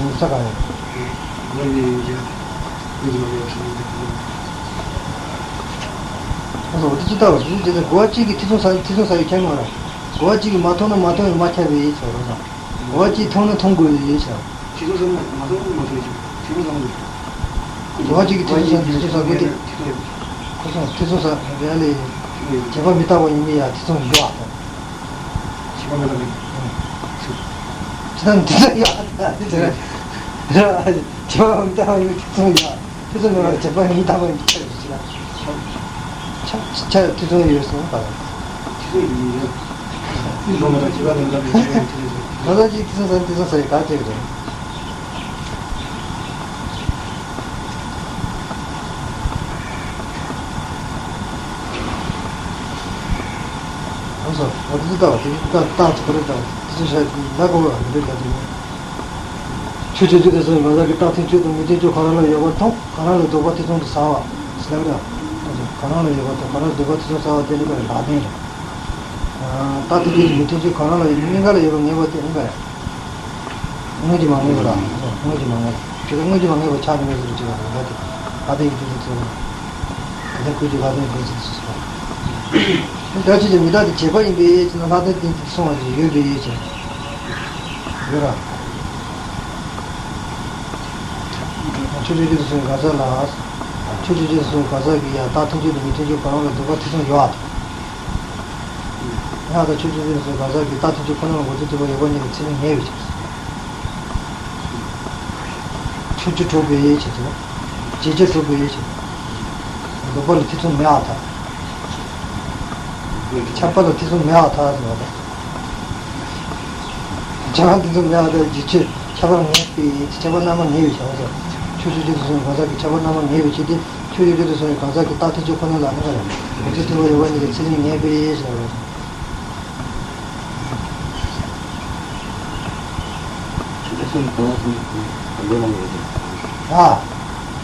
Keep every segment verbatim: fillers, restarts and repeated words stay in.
ཡིན་ས་ག་ཡོད། ང་ནི་ཡིན་ཀྱང་ཡིན་གྱི་མ་རེད་ཟེར་ནས། ཨ་ཟོ་འདི་ཅི་ལྟ་བ་ཞིག་ཅི་ལྟ་གོ་བ་གཅིག་གིས་ཐེ་ཚོམ་ཟ་ཐེ་ཚོམ་ཟ་ཡི་ཁྱད་མ་རེད། གོ་བ་གཅིག་གིས་མ་མཐོང་ན་མ་མཐོང་བས་མ་ཁྱབ་པའི་ཡིད་ཆེས་རོགས་དང་། གོ་བ་གཅིག་མཐོང་ན་མཐོང་དགོས་པའི་ཡིད་ཆེས། ཐེ་ཚོམ་ཟ་ན་མ་མཐོང་མ་མཐོང་ཡིད་ཆེས། ཐེ་ཚོམ་ཟ་མ་དགོས། གོ་བ་གཅིག་གིས་ཐེ་ཚོམ་ཟ་ཐེ་ཚོམ་ཟ་དགོས་ཏེ། ཁོ་ཚོ་ཐེ་ཚོམ་ཟ་ཡ་ལས། བྱས་པ་མི་རྟག་པ་ཡིན་པས་ཡ་ཐེ་ཚོམ་ཡོད་ཨ་དང་། བྱས་པ་མི་རྟག་པ་ཡིན། ཐེ་ཚོམ་ཐེ་ཚོམ་ཡོད་ཨ་དང་། དེ་ཚོ་ར། བྱས་པ་མི་རྟག་པ་ཡིན་པས་ཐེ་ཚོམ་ཡོད་ཨ། ཐེ་ཚོམ་མེད་པར་བྱས་པ་ཡིན་རྟག་པ་ཡིན་པས་ཁྱབ་ཀྱི་ཆ། ཆ་ཆ་ཐེ་ཚོམ་ཡོད་སོང་པ་དང་། ཐེ་ཚོམ་ཡིན་ཡོད། ཐེ་ཚོམ་མེད་པར་བྱས་པ་མི་རྟག་པ་ཡིན་པས་ཐེ་ཚོམ་ཡོད། ད་ལྟ་ཅིག་ཐེ་ཚོམ་ཟ་ཐེ་ཚོམ་ཟ་ཡི་ག་བྱེད་ཀྱི་རེད། ཨ་སོ། ཨ་ཏི་ཏི་ལྟ་བ་དེ་ཏི་ཏ་ཏ་ཅི་ཁོ་རེ་ལྟ་བ་ཏི་ཏི་ཤ་ལ་གོ་བ་མི་འདོད་ལ་དེ་ནི། ཆོས་ཅན་ཅི་སྟེ་སོགས་གང་ཟག་གི་རྟགས་མཐུན་ཕྱོགས་དང་མི་མཐུན་ཕྱོགས་གང་རང་ལ་ཡོད་པར་མཐོང་། གང་རང་ལ་ལྡོག་པ་ཐེ་ཚོམ་དུ་ཟ་བ། ཟེར་ལ་གོ་ར། ཨ་སོ། གང་རང་ལ་ཡོད་པར་མཐོང་། གང་རང་ལ་ལྡོག་པ་ཐེ་ཚོམ་ཟ་བ་དེ་ནི་ག་རེ་ལག་ལེན་རེད། རྟགས་མཐུན་ཕྱོགས་དང་མི་མཐུན་ཕྱོགས་གང་རང་ལ་ཡོད་གཉིས་ཀ་ལ་ཡོད་པ་ངེས་པ་དེ་ནི་ག་རེ། དངོས་ཀྱིས་མ་ངེས་པ་ལ། དངོས་ཀྱིས་མ་ངེས་པ། དེ་ལ་དངོས་ཀྱིས་མ་ངེས་པ་ཆགས་ནས་མེད་ཟེར་གྱི་རེད་ད་དེ། ཨ་ཏི་ཡི་དེ་ཚོ་ཚོ། དེ་ལྟར་ཀུན་གྱི་ལྷ་ལྡན་དེ་ཚོ་ཚོ་ཚོ། སྒྲ་ཆོས་ཅན་མི་རྟག་སྟེ་བྱས་པ་ཡིན་པའི་ཕྱིར་ན་ལྷ་ལྡན་དེ་ཚོ་གསུང་བ་ཞིག་ཡོད་པའི་ཕྱིར། ཡོད་ར། ཆོས་ཅན་ཅི་སྟེ་སོགས་གང་ཟག་ལ། ཆོས་ཅན་ཅི་སྟེ་སོགས་གང་ཟག་གི་ཡང་རྟགས་མཐུན་ཕྱོགས་དང་མི་མཐུན་ཕྱོགས་གང་རུང་ལ་ལྡོག་པ་ཐེ་ཚོམ་ཡོད་ཨ། ཡང་དག་ཆོས་ཅན་ཅི་སྟེ་སོགས་གང་ཟག་གི་རྟགས་མཐུན་ཕྱོགས་ཁོ་ན་ལ་ངོ་བོ་ལྡོག་པ་ཡོད་པ་གཉིས་ཀྱི་མཚན་ཉིད་ངེས་པའི་ཕྱིར། ཆོས་ཅན་གྲུབ་པའི་ཕྱིར་དུ། བྱས་རྗེས་གྲུབ་པའི་ཕྱིར་དུ། ལྡོག་པ་ལ་ཐེ་ཚོམ་མེད་པར་ཐལ། ཁྱབ་པ་ལ་ཐེ་ཚོམ་མེད་པར་ཐལ་ཟེར་བ་དང་། ཁྱབ་པ་ཐེ་ཚོམ་མེད་པར་ཐལ། རྗེས་ཆོས་ཁྱབ་པ་ངེས་པའི་ཁྱབ་པ་རྣམ་པ་ངེས་པའི་ཕྱིར་དུ། ཆོས་ཅན་ཅི་སྟེ་སོགས་གང་ཟག་གི་ཁྱབ་པ་རྣམ་པ་ངེས་པའི་ཕྱིར་ཏེ། ཆོས་ཅན་ཅི་སྟེ་སོགས་གང་ཟག་གི་རྟགས་མཐུན་ཕྱོགས་ཁོ་ན་ལ་ནི་ག་རེ། ངོ་བོ་ལྡོག་པ་ཡོད་པ་གཉིས་ཀྱི་མཚན་ཉིད་ངེས་པའི་ཕྱིར་རོ། ཆོས་ཅན་གསུམ་གང་ཟག་གསུམ་གང་འདོད་ལ་ཡོད་ཀྱང་། ཨ།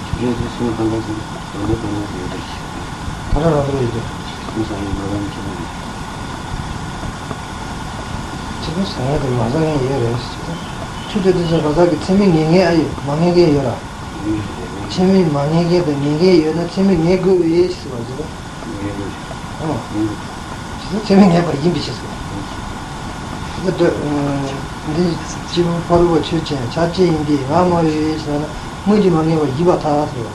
ཆོས་ཅན་གསུམ་གང་ཟག་གསུམ་གང་འདོད་གང་འདོད་ཡོད་ཀྱང་། ག་རེ་རང་འདོད་ཡོད་ཀྱང་། ཆོས་ཅན་གསུམ་གང་ཟག་གི་ཁྱད་པར་ཡོད། ཆོས་ཅན་གསུམ་གང་ཟག་གི་ཡོད་རེད། ཆོས་ཅན་གསུམ་གང་ཟག་གི་མཚན་མེད་ངེས་མཁན་ཨ་ཡོད་མ་ངེས་མཁན་ཡོད་ར། མཚན་མེད་མ་ངེས་མཁན་དང་ངེས་མཁན་ཡོད་ན་མཚན་མེད་ངེས་དགོས་པའི་ཕྱིར་ཟེར་བ་ཟེར། ཨོ། ཇི་ལྟར་མཚན་མེད་ངེས་པ་ཡིན་པའི་ཕྱིར་ཟེར། འདི་འདྲ། འདི་སྐྱེས་བུ་ཕ་རོལ་པོ་ཆོས་ཅན་ཆ་ཅན་ཡིན་ཏེ་ང་སྨྲ་བའི་ཕྱིར་ན་དངོས་ཀྱིས་མ་ངེས་པ་ཡིན་པར་ཐལ་ཟེར་བ།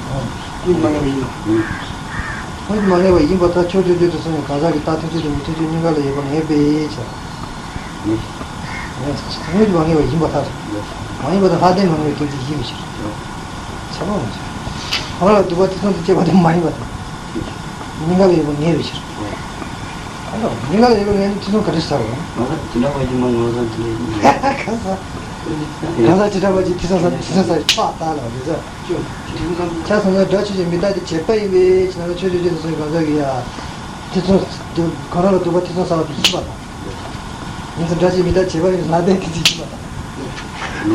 ཨོ། དངོས་ཀྱིས་མ་ངེས་པ་ཡིན་པར་ཐལ། ཆོས་ཅན་ཅི་སྟེ་སོགས་གང་ཟག་གི་རྟགས་མཐུན་ཕྱོགས་དང་མི་མཐུན་ཕྱོགས་གཉིས་ཀ་ལ་ཡོད་པ་ངེས་པའི་ཕྱིར། དངོས་ཀྱིས་མ་ངེས་པ་ཡིན་པར་ཐལ། མ་ཡིན་པར་ཐལ། ལྷག་ལྡན་མ་ངེས་པའི་དོན་དུ་ཡིན་པའི་ཕྱིར། ཁྱད་པར་མ་ཕྱིར། གང་ལ་ལྡོག་པ་ཐེ་ཚོམ་དང་བཅས་པ་དེ་མ་ཡིན་པར་ཐལ། གཉིས་ཀ་ལ་ཡོད་པ་ངེས་པའི་ཕྱིར། གང་ལ་གཉིས་ཀ་ལ་ཡོད་པ་ངེས་ན་ཐེ་ཚོམ་ག་འདྲ་ཟ་བ། ང་ཚོ་དེ་འདྲ་བ་ཡིན་མ་ང་ཚོ་དེ་འདྲ་ཡིན། གང་ཟག་གང་ཟག་ཇི་འདྲ་བ་ཅིག་ཐེ་ཚོམ་ཟ་ཐེ་ཚོམ་ཟ་ཡི་ཕྱོགས་ལྟ་ལ་འདི་ཚོ། ཆ་མཚོན་ན་སྒྲ་ཆོས་ཅན་མི་རྟག་སྟེ་བྱས་པ་ཡིན་པའི་ཕྱིར་ན་ཆོས་ཅན་ཅི་སྟེ་སོགས་གང་ཟག་གི་ཡང་ཐེ་ཚོམ་གང་རང་ལ་ལྡོག་པ་ཐེ་ཚོམ་ཟ་བ་དེ་ཡིན་པ་དང་། ཡིན་ཙང་སྒྲ་ཆོས་མི་རྟག་བྱས་པ་ཡིན་ལ་དེ་དེ་ཡིན་པ་དང་།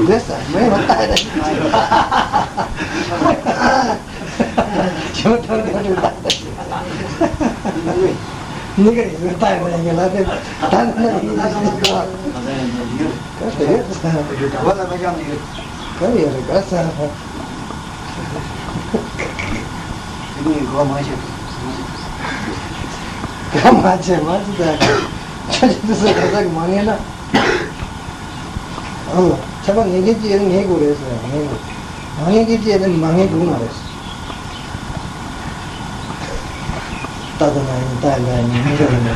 འདི་ས་མེད་པ་ལྟ་ཡ་ད་ཅི་ཅི་ཅི་མ་ཐོན་ཐོན་ལྟ་ཡ་ད་ཅི་ནི་ག་ཡིན་ལྟ་ཡ་ད་ཡིན་ལ་དེ་ད་ན་ཡིན་ལ་ཡིན་ལ་ག་ས་ཡོད་ས་ག་ཡོད་རེད་ག་ས། དེ་ནི་གོ་མ་ཤེས། གོ་མ་ཤེས་མ་ཤེས་ད། ཆོས་ཅན་དེ་ཚོ་ག་ས་གི་མ་ངེས་ན། ཨང་། ཁྱད་པར་ངེས་མཁན་གྱི་ཡོད་ན་ངེས་དགོས་རེད་ཟེར་ཡང་ངེས་དགོས། མ་ངེས་མཁན་གྱི་ཡོད་ན་མ་ངེས་དགོས་མ་རེད། ཏག་ཏག་ན་ཡིན། ཏག་ཏག་ཡིན། མི་འདྲ་བ་ཡིན།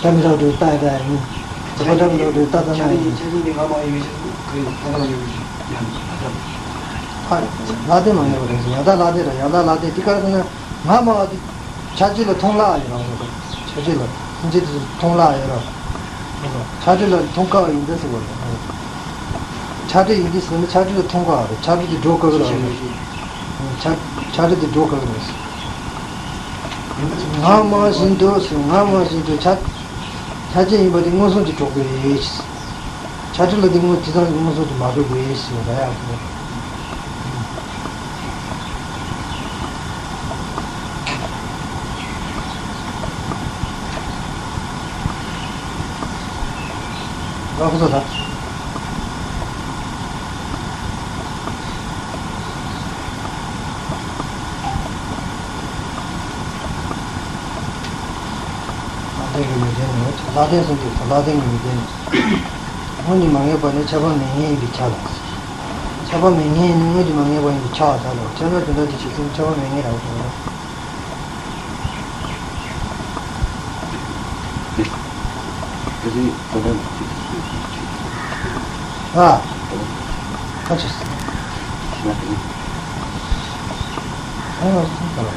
ཏག་མི་ཏག་འགྲོ། ཏག་ཏག་ཡིན། ཏག་ཏག་མི་ཏག་འགྲོ། ཏག་ཏག་ན་ཡིན། ཆ་རྐྱེན་འདི་ང་མ་ཡིན་མི་ཤེས། ཁོ་ཡིན། ཏག་ཏག་ན་ཡིན་མི་ཤེས། ཡང་ཏག་ཏག་ཨ། ལག་ལེན་མ་ཡོང་བ་རེད། ཡང་དག་ལག་ལེན་རེད། ཡང་དག་ལག་ལེན་འདི་ག་རེ་ཟེར་ན། ང་མ་བ་འདི་ཆ་རྐྱེན་ལ་མཐོང་ལ་ཡོད་རང་ཟེར། ཆ་རྐྱེན་ལ་ཐམས་ཅད་དུ་མཐོང་ལ་ཡོད་རང་། ཆ་རྐྱེན་ལ་མཐོང་དཀའ་བ་ཡིན་འདི་ཟེར་བ་རེད། ཆ་རྐྱེན་ཡིན་འདི་ཟེར་ན་ཆ་རྐྱེན་ལ་མཐོང་དཀའ་བ་རེད། ཆ་རྐྱེན་འདི་འགྲོ་དཀའ་གི་རེད། ཆ་ཆ་རྐྱེན་འདི་འགྲོ་དཀའ་གི་རེད། ང་མ་བཞིན་དུ་ཟེར། ང་མ་བཞིན་དུ་ཆ་ཆ་རྐྱེན་ཡིན་པ་དེ་མངོན་སུམ་གྱིས་གྲུབ་དགོས། ཆ་རྐྱེན་ལ་དེ་མངོན་དེ་དང་མངོན་སུམ་དུ་མ་གྲུབ་པའི་ཞེས་པ་ཡག་པོ། ལགས་སོ། ད་ལྷ་ལྡན་གྱི་མི་ལྡན་ནོ། ལྷ་ལྡན་གསུམ་གྱི་ལྷ་ལྡན་གྱི་མི་ལྡན་ནོ། སྔོན་གྱི་མ་ངེས་པ་ནི་ཁྱབ་པ་མེད་ངེས་ཡིན་པས་ཁྱབ་ལ། ཁྱབ་པ་མེད་ངེས་ནི་སྔོན་གྱི་མ་ངེས་པ་ཡིན་པས་ཁྱབ་པར་ཐལ་ལོ། ཁྱབ་པ་དོན་དག་དེ་ཇི་སྲིད་ཁྱབ་པ་མེད་ངེས་རང་དུ་ངེས། ཨ། ཁ་ཆེ། ཨ། ཨ། གར་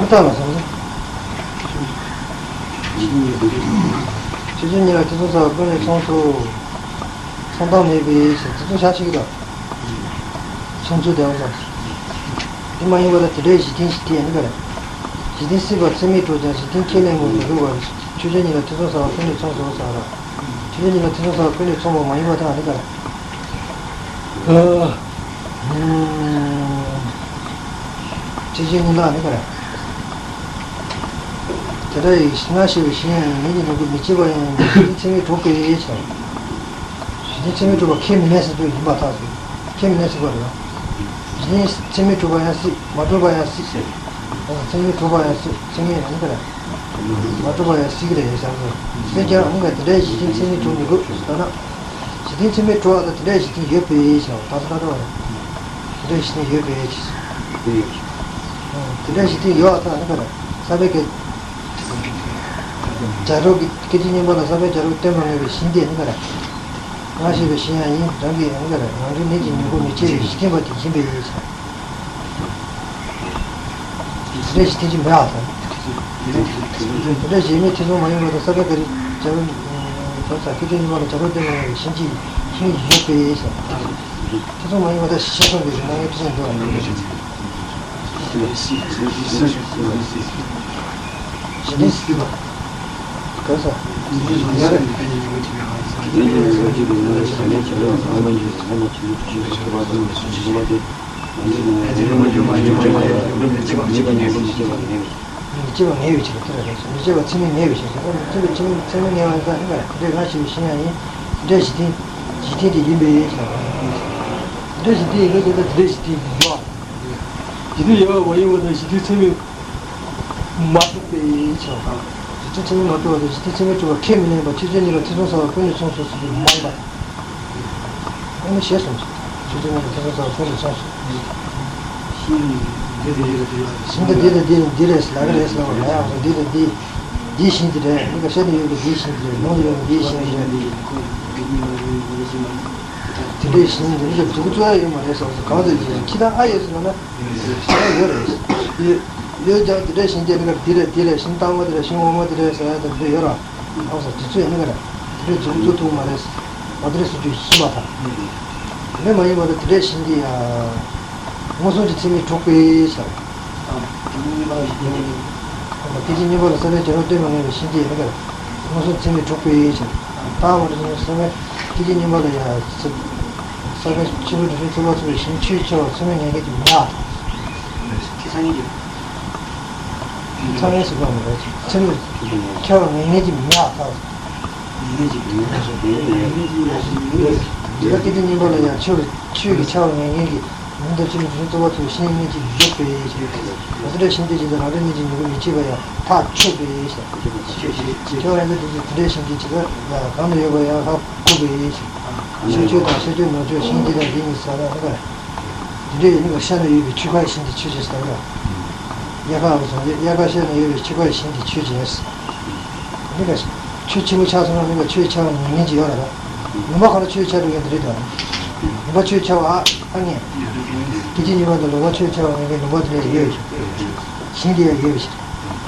ལྟ་ལ་སོང་ཟེར། ཆོས་ཅན་ཉིད་ལ་ཐེ་ཚོམ་ཟ་བ་ཀུན་ནས་མཚུངས་སོ། མཚུངས་བཏགས་མེད་པའི་ཕྱིར། དེ་ཚོ་ཆ་ཞིག་དང་། མཚུངས་ཚུལ་དེའང་ཟེར། དེ་མ་ཡིན་པ་ལ་དེ་འདྲའི་གཞི་རྟེན་གཞི་རྟེན་ནི་ག་རེ། གཞི་རྟེན་སྲིད་པ་ཚད་མས་གྲུབ་ཀྱང་གཞི་རྟེན་ཁས་ལེན་པར་མི་འགྲུབ་པར། ཆོས་ཅན་ཉིད་ལ་ཐེ་ཚོམ་ཟ་བ་ཀུན་ནས་མཚུངས་སོ་ཟེར་བ་ལ། ཆོས་ཅན་ཉིད་ལ་ཐེ་ཚོམ་ཟ་བ་ཀུན་ནས་མཚུངས་པ་མ་ཡིན་པ་དང་ནི་ག་རེ། ཨ། ཨུམ། ཆོས་ཅན་ཉིད་ལ་ནི་ག་རེ། དེ་ལྟར་ཡིན་ན་ཞེས་པའི་གཞི་ཡང་ཡིན། ངེས་ཀྱི་ནུས་པ་མི་བྱེད་པ་ཡང་ཡིན། གཞི་རྟེན་ཚད་མས་གྲུབ་པའི་ཕྱིར། གཞི་རྟེན་ཚད་མས་གྲུབ་པ་ཁས་མི་ལེན་ཟེར་དུས་ཡིན་པར་ཐལ་ཟེར། ཁས་མི་ལེན་ཟེར་བ་རེད། གཞི་རྟེན་ཚད་མས་གྲུབ་པ་ཡང་སྲིད། མ་གྲུབ་པ་ཡང་སྲིད་ཟེར། ཚད་མས་གྲུབ་པ་ཡང་སྲིད། ཚད་མས་ཡང་ག་རེ། མ་གྲུབ་པ་ཡང་སྲིད་ཀྱི་རེད་ཟེར་བ། སྲིད་ཀྱང་ཨང་ག་དེ་འདྲའི་གཞི་རྟེན་ཚད་མས་གྲུབ་མི་དགོས་ཟེར་ན། གཞི་རྟེན་ཚད་མས་གྲུབ་པ་དང་དེ་འདྲའི་གཞི་རྟེན་ཡོད་པའི་ཕྱིར། ད་ལྟ་ལྟ་བ་རེད། དེ་འདྲའི་གཞི་རྟེན་ཡོད་པའི་ཕྱིར། དེ་འདྲའི་གཞི་རྟེན་ཡོད་པ་དང་ཨང་ག་རེ། ས་པའི་སྐད། བྱ་རོག་གི་སྐད་ཅིག་གཉིས་པ་ལ་ས་པའི་བྱ་རོག་སྟོན་པ་ངེས་པའི་གཞི་རྟེན་ནི་ག་རེ། ང་ཞེས་པའི་གཞི་ཡང་ཡིན། རང་གི་ཡང་ག་རེ། རང་གི་ནད་ཀྱི་ནུས་པ་མི་བྱེད་པའི་གཞི་རྟེན་པ་དེ་ཡིན་པའི་ཕྱིར། དེ་འདྲ་ཞིག་དེ་ཅི་མེད་ཨ་ཐལ། དེ་འདྲ་ཞིག་མེད་དེ་ཚོ་མ་ཡིན་པ་དང་ས་པའི་ག་རེ་བྱ་བའི་བྱ་བ་ས་ཁྱེད་ཚོའི་ཉི་མ་ལ་བྱ་རོག་སྟོན་པ་ཡིན་ཞིང་གཅིག་ཤིང་ཡོད་པའི་ས། དེ་ཚོ་མ་ཡིན་པ་དང་ཤེས་སོང་གི་རིགས་ལ་ངས་དེ་ཚོ་འདུག་ཨ། ཞི་བདེ་སྲིད་པ། ག་ས། ཡ་རེད། མི་སྐྱེ་བ་ངེས་པའི་ཕྱིར་དེ་ལ་རེད། མི་སྐྱེ་བ་ཚད་མས་ངེས་པའི་ཕྱིར་དེ་ལ་རེད། མི་སྐྱེ་བ་ཚད་མས་ངེས་པའི་ཕྱིར་དེ་ལ་རེད། དེ་ལ་ང་ཞེས་པའི་གཞི་ཡང་ཡིན། དེ་འདྲའི་ང་ཞེས་པའི་གཞི་ཡང་ཡིན། དེ་འདྲའི་གཞི་རྟེན་གཞི་རྟེན་དེ་ཡིན་པའི་ཕྱིར། དེ་འདྲའི་གཞི་རྟེན་ཡིན་པའི་ཕྱིར། གཞི་རྟེན་ཡོད་པ་མ་ཡིན་པ་དང་གཞི་རྟེན་ཚད་མས་མ་གྲུབ་པའི་ཕྱིར། གཞི་རྟེན་ཚད་མས་མ་གྲུབ་པ་དང་གཞི་རྟེན་ཚད་མས་གྲུབ་པ་ཁས་མི་ལེན་པ་ཆོས་ཅན་ཉིད་ལ་ཐེ་ཚོམ་ཟ་བ་ཀུན་ནས་མཚུངས་སོ་ཟེར་རྒྱུ་མ་ཡིན་པ། ཨ་ནི་ཞེས་གསུངས་སོ། ཆོས་ཅན་ཉིད་ལ་ཐེ་ཚོམ་ཟ་བ་ཀུན་ནས་མཚུངས་སོ། ཤིང་འདི་དང་འདི་དང་འདི་ལས་ལ་ག་རེ་ཟེར་བ་ལ་ཡང་འདི་དང་འདི། འདི་ཤིང་འདི་རེད། འདི་ག་ཤ་འདི་ཡོད་པའི་འདི་ཤིང་འདི་རེད། ལུང་འདི་ཡོད་པའི་འདི་ཤིང་འདི་རེད། འདི་འདྲའི་ཤིང་འདི་འདི་ག་འདུག་གཙོ་ཡ་ཡོད་མ་རེད་ཟེར་བ་གང་དུ་ཡོད་ཁྱི་དང་ཨ་ཡོད་ཟེར་ན་ན། ཤ་ཡོད་རེད། ཡོད་ཀྱང་འདི་འདྲའི་ཤིང་འདི་རེད། འདི་རེད། འདི་རེད། ཤིང་སྟག་མོ་འདི་རེད། ཤིང་འོ་མ་འདི་རེད་ཟེར་ཡ་དང་འདི་ཡོད་ར། ཨང་ས་དེ་ཚོས་ནི་ག་རེ། དེ་འདྲའི་མཛུབ་གུ་བཙུགས་ཐུབ་མ་རེད། འོ་དེ་འདྲའི་སྲིད་ཇུས་ཤི་མ་ཐག་དེ་འདྲ་མ་ཡིན་པ་དང་དེ་འདྲའི་ཤིང་འདི་ཡ། མངོན་སུམ་གྱི་ཚད་མས་གྲུབ་པའི་ཕྱིར། སྐད་ཅིག་གཉིས་པ་ལ་ཞིག་སྟོན་ནས། སྐད་ཅིག་གཉིས་པ་ལ་ས་པའི་བྱ་རོག་སྟོན་པ་ངེས་པའི་ཤིང་འདི་ཡ་ནི་ག་རེ། མངོན་སུམ་ཚད་མས་གྲུབ་པའི་ཕྱིར། ད་མ་རེད་ས་པའི་སྐད་ཅིག་གཉིས་པ་ལ་ཡ། ས་པའི་ཆོས་ལུགས་རིག་གཞུང་ཚོགས་པ་ཚོས་ཤིང་ཆོས་ཆེ་བ་ཚད་མས་ངེས་མཁན་གྱི་མི་ཡ། ཁྱི་ཚང་ཡིན་གྱི། ཚང་ཡིན་ཟེར་གྱི་མ་རེད། ཚེ་མི་ཁྱབ་པ་ངེས་ངེས་ཀྱི་མི་ཡག་ཐག་འདི་ལ་སྐད་ཅིག་གཉིས་པ་ལ་ཡང་ཆོས་ཆོས་ཀྱི་ཁྱབ་པ་ངེས་ངེས་ཀྱི་ མིང་དང་ཆོས་ཀྱི་རྫུ་འཕྲུལ་རྩོལ་བ་ཚུལ་གཞན་དབྱིངས་ཀྱིས་བཞུགས་པའི་ཕྱིར། དེ་འདྲ་ཞིག་དེ་ཇི་ལྟར་རང་འབྲས་རྙེད་ཀྱི་མྱུ་གུ་མི་སྐྱེ་བ་ཡང་ཐག་ཆོད་པའི་ཕྱིར། ཁྱོད་རང་ཚོ་དེ་འདྲ་ཞིག་དེ་ཇི་ལྟར་གང་དུ་ཡོད་པ་ཡང་ཧ་གོ་བའི་ཕྱིར། ཤར་ཕྱོགས་དང་ཤར་ཕྱོགས་ནུབ་ཕྱོགས་ཞིང་འདི་དང་འདི་གཉིས་ས་དང་ལྷ། དེ་འདྲའི་ནི་ཤར་ན་ཡོད་པའི་ཆོས་འཁོར་ཞིང་དེ་ཆོས་ཅན་ཟེར་ཡ། དབྱར་ཁ་བ་སོང་ཡ། དབྱར་ཁ་ཤར་ན་ཡོད་པའི་ཆོས་འཁོར་ཞིང་དེ་ཆོས་ཅན། ནི་ལ་ཆོས་ཆེན་པོ་ཆགས་སོང་ན་ནི་ལ་ཆོས་ཆགས་པ་ཉན་མཁན་ཅིག་ཡོད་ལ། ལུང་པ་ཁོ་ན་ཆོས་ཆགས་འགྲོ་མཁན་དེ་རེད་དོ། ལུང་པ་ཆོས་ཆགས་པ་ཨ་ཨ་ངས། སྐད་ཅིག་གཉིས་པ་དང་ལུང་པ་ཆོས་ཆགས་པ་ངེས་མཁན་ལུང་པ་དེ་ལ་ཡོད་ཞིང་དེ་ཡང་ཡོད་པའི་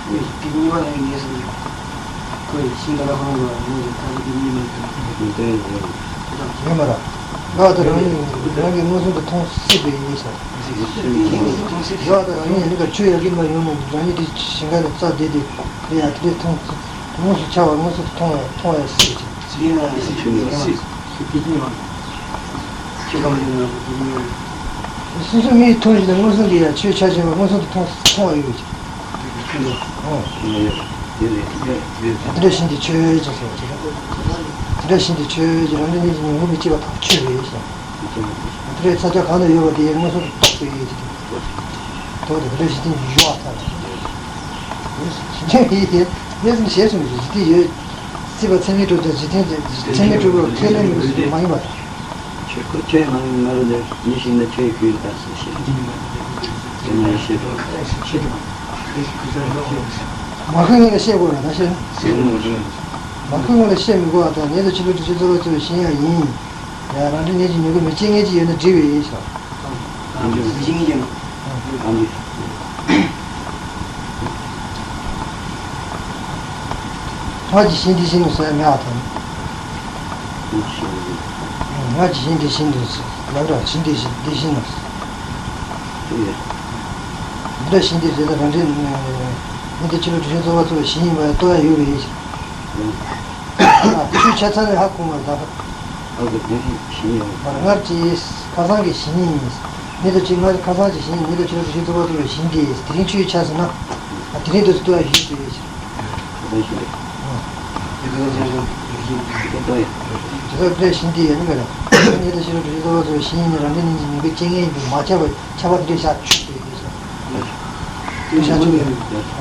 ཕྱིར། དེ་གཉིས་པ་ལ་ངེས་སོང་། ཁོས་ཤིང་རྟ་ལ་ཁོང་ལ་ངོས་ཀྱི་རྟ་ལ་དེ་གཉིས་མ་ཡིན་པ། ཡོད་མ་རེད། ཡོད་དེ་རང་ཉིད་རང་གི་མངོན་སུམ་དུ་མཐོང་སྲིད་པའི་ཡིན་ས། ཡོད་དེ་རང་ཉིད་ནི་ག་ཆོས་ཡ་གི་མ་ཡོང་ནོ་རང་ཉིད་དེ་ཞིང་ཁ་ནས་རྩྭ་དེ་དེ་དེ་ཡ་དེ་མཐོང་དངོས་སུ་ཆགས་པ་མངོན་སུམ་དུ་མཐོང་བ་མཐོང་བ་སྲིད་ཅིང་། ཡིན་ན་སྲིད་ཆུ་ནི་སྲིད་སྲིད་དེ་གཉིས་པ། ཁྱེད་ཀ་མ་ཡིན་ན་དེ་གཉིས་པ། སོ་སོའི་མིག་མཐོང་བཞིན་དུ་མངོན་སུམ་དུ་ཡ་ཆོས་ཆ་ཆེན་པ་མངོན་སུམ་དུ་མཐོང་མཐོང་བ་ཡོད་ཅིང་། དེ་འདྲ་ཞིག་འདི་ཆོས་ཅན་སོགས་ཅི་རེད། དེ་འདྲ་ཞིག་འདི་ཆོས་ཅན་རང་འབྲས་རྙེད་ཀྱི་མྱུ་གུ་མི་སྐྱེ་བ་ཐག་ཆོད་རེད་ཞེས། དེ་འདྲའི་ས་ཆ་གང་དུ་ཡོད་པ་དེ་མངོན་སུམ་དུ་རྟོགས་པའི་ཡིད་ཀྱིས་རྟོགས་ཏེ་དེ་འདྲ་ཞིག་འདི་ཡོད་པ་ཐག་ཆོད་རེད། ཞེས་གསུངས་ཞེས་གསུངས་ཞེས་འདི་ཡོད། སྲིད་པ་ཚད་མས་གྲུབ་ཀྱང་འཇིག་རྟེན་ཚད་མས་གྲུབ་པར་ཁས་ལེན་མི་དགོས་སུ་མ་ཡིན་པ་དང་། ཆོས་ཁོ་ཆོས་མ་ཡིན་ང་རོ་ལས་མི་ཤེས་ན་ཆོས་ཁོའི་རྟགས་སུ་ཤེས། དེ་མ་ཤེས་པ། མ་ཁོའི་ངོ་ལ་བཤད་དགོས་ར་ད་ཤེས། མ་ཁོའི་ངོ་ལ་བཤད་མི་དགོས་པ་དང་ཉེ་དུ་ཕྱི་ལོ་དྲུག་ཅུ་རྩ་བ་གཙོ་བའི་ཞིང་ཡང་ཡིན། ཡང་རང་འབྲས་རྙེད་ཀྱི་མྱུ་གུ་མི་སྐྱེ་ངེས་ཀྱི་ཡོད་ན་འགྲིག་པའི་ཡིན་ཞེས། སྔར་གྱི་ཞིང་འདི་བཞིན་ནོ་ཟེར་མེད་པ་དང་། སྔར་གྱི་ཞིང་འདི་བཞིན་དུ་ལབ་ར་ཞིང་འདི་བཞིན་འདི་བཞིན་ནོ། འདི་འདྲ་ཞིང་འདི་རེད་ལ་རང་འདྲའི་མི་འདི་ཕྱི་ལོ་དྲུག་ཅུ་རྩ་བ་གཙོ་བའི་ཞིང་ཡིན་པ་ཡང་ལྟོས་ཡ་ཡོད་པའི་ཡིན། ཆོས་ཆ་ཚང་ནས་ཧ་གོ་མ་ད། ཨ་ཁུ་དེ་ནི་ཞིང་ཡོད། མར་སྔར་གྱི་ཁ་སང་གི་ཞིང་ཡིན། མི་དུ་ཅིག་སྔར་ཁ་སང་གི་ཞིང་མི་དུ་ཆོས་ཀྱི་ཞིང་ཚོགས་པ་ཚོ་བའི་ཞིང་དེ་དེ་རིང་ཆོས་ཆ་ཟིན་ན། ཨ་དེ་རིང་དུས་སུ་ལྟོས་ཡ་ཞིག་ཡོད་པའི་ཞིང་རེད། ཁ་སང་ཞིང་རེད། དེ་ཚོ་དེ་ཞིང་དེ་ཡིན་ནི་ག་རེད། མི་དུ་ཆོས་ཀྱི་ཞིང་ཚོགས་པ་ཚོ་བའི་ཞིང་ཡིན་ནི་རང་འདྲ་ནི་ཉིན་མི་དགོས་རྐྱེན་ངན་ཡིན་པས་མ་ཁྱབ་པ་ཁྱབ་པ་དེ་འདྲའི་ཞག་ཆུ་དེ་ཡོད་ཞིང་། དེ་ཞག་ཆུ་དེ་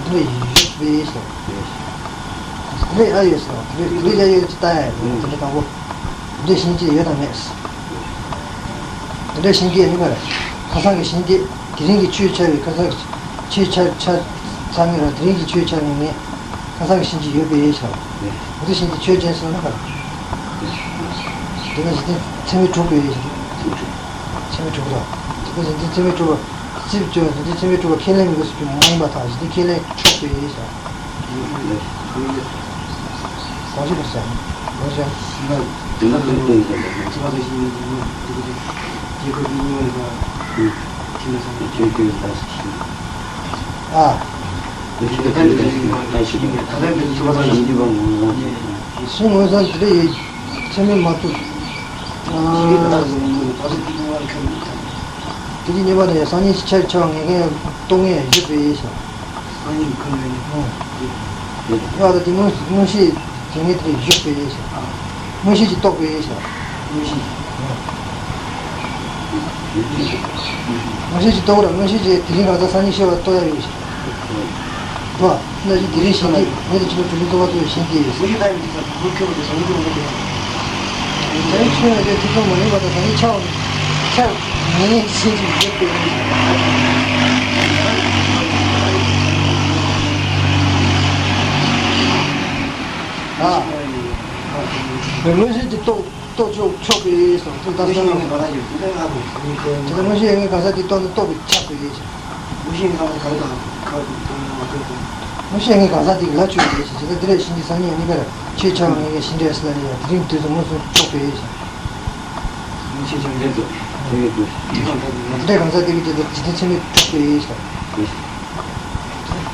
འདྲའི་ཡོད་པའི་ཞིང་། དེ་འདྲའི་ཨ་ཡོད་ཞིང་། དེ་འདྲའི་དེ་འདྲའི་ཨ་ཡོད་ཅི་ལྟ་ཡ་ཡོད་དེ་འདྲའི་དང་པོ། དེ་འདྲའི་ཞིང་ཅིག་ཡོད་དང་མེད། དེ་འདྲའི་ཞིང་གི་ཡོད་མ་རེད། ཁ་སང་གི་ཞིང་དེ་དེ་རིང་གི་ཆོས་ཆ་བའི་ཁ་སང་གི་ཆོས་ཆ་ཆ་ཚང་གི་ར་དེ་རིང་གི་ཆོས་ཆ་བའི་ངས་ཁ་སང་གི་ཞིང་ཅིག་ཡོད་པའི་ཡོད་ཞིང་། འོ་དེ་ཞིང་དེ་ཆོས་ཅན་སོང་ན་ག་རེད། དེ་ན་ཞིང་དེ་ཚད་མས་གྲུབ་པའི་ཡོད་ཞིང་། ཚད་མས་གྲུབ་ར། དེ་ན་ཞིང་དེ་ཚད་མས་གྲུབ་པ། རྩིབས་བཅོས་ཞིང་དེ་ཚད་མས་གྲུབ་པ་ཁས་ལེན་མི་དགོས་སུ་གྱུར་མ་ཡིན་པ་དང་ཞིང་དེ་ཁས་ལེན་ཆོག་པའི་ཡོད་ཞིང་། གོང་ཞུ་དུ་ཟེར། གོང་ཞུ། ཨ། ཞིང་མངོན་སུམ་དེ་འདྲ་ཡོད། ཚད་མས་མ་གྲུབ། ཨ། དེ་ནི་གཉིས་པ་ནི་སང་ཉིན་ཆར་ཆར་ངེས་མཁན་རྟོགས་ངེས་ཡོད་པའི་ཡིན་ཞིང་། སང་ཉིན་ཁོ་ནས་ནི། ཨང་། ཡོད་པ་དེ་མངོན་མངོན་ཤེས་བྱེད་མཁན་དེ་ཡོད་པའི་ཡིན་ཞིང་། ཨ། མངོན་ཤེས་ཀྱིས་རྟོགས་པའི་ཡིན་ཞིང་། མངོན་ཤེས། མངོན་ཤེས་ཀྱིས་རྟོགས་ར་མངོན་ཤེས་ཀྱིས་དེ་རིང་གང་ཟག་སང་ཉིན་ཤེས་པ་རྟོགས་ཡ་ཡོད་ཞིང་། ལོ། ན་ཞིག་དེ་རིང་ཞིང་གི་ཉེ་དུ་ཕྱི་ལོ་དྲུག་ཅུ་རྩ་བ་གཙོ་བའི་ཞིང་དེ་ཡིན། ད་རེས་ཆོས་ཡོད་དེ་ཐེ་ཚོམ་མ་ཡིན་པ་དང་ད་རེས་ཆགས་ཆགས་ངེས་ཤེས་ཀྱི་ཡོད་པའི། ཨ། མངོན་ཤེས་ཀྱིས་རྟོགས་རྟོགས་ཆོག་ཆོག་པའི་སོགས་དེ་ལྟར་སོང་། དེ་ལྟར་མངོན་ཤེས་ཡོད་མཁན་གང་ཟག་དེ་རྟོགས་ན་རྟོགས་པའི་ཆགས་པའི། མངོན་ཤེས་ཡོད་མཁན་གང་ཟག་དེ་ག་རེ་དང་ག་རེ་དང་མ་གཏོགས་དང་། མངོན་ཤེས་ཡོད་མཁན་གང་ཟག་དེ་གི་ལ་ཆོས་ཡོད་ཞེས་བྱེད་ལ་དེ་ལས་གཞན་གྱི་སང་ཉིན་གཉིས་ཀར་ཆོས་ཆགས་ངེས་ཀྱི་ཞིང་འདྲ་ཟེར་ལ་ནི་ཡང་དེ་རིང་དུས་སུ་མངོན་སུམ་རྟོགས་པའི་ཞེས། མངོན་ཤེས་ཀྱང་འདྲེན་དུ་དེ་གི་དུས། དེ་དང་དེ་དང་དེ་འདྲའི་གང་ཟག་དེ་གི་རྗེས་སུ་འཇིག་རྟེན་ཚད་མས་གྲུབ་པའི་ཞེས།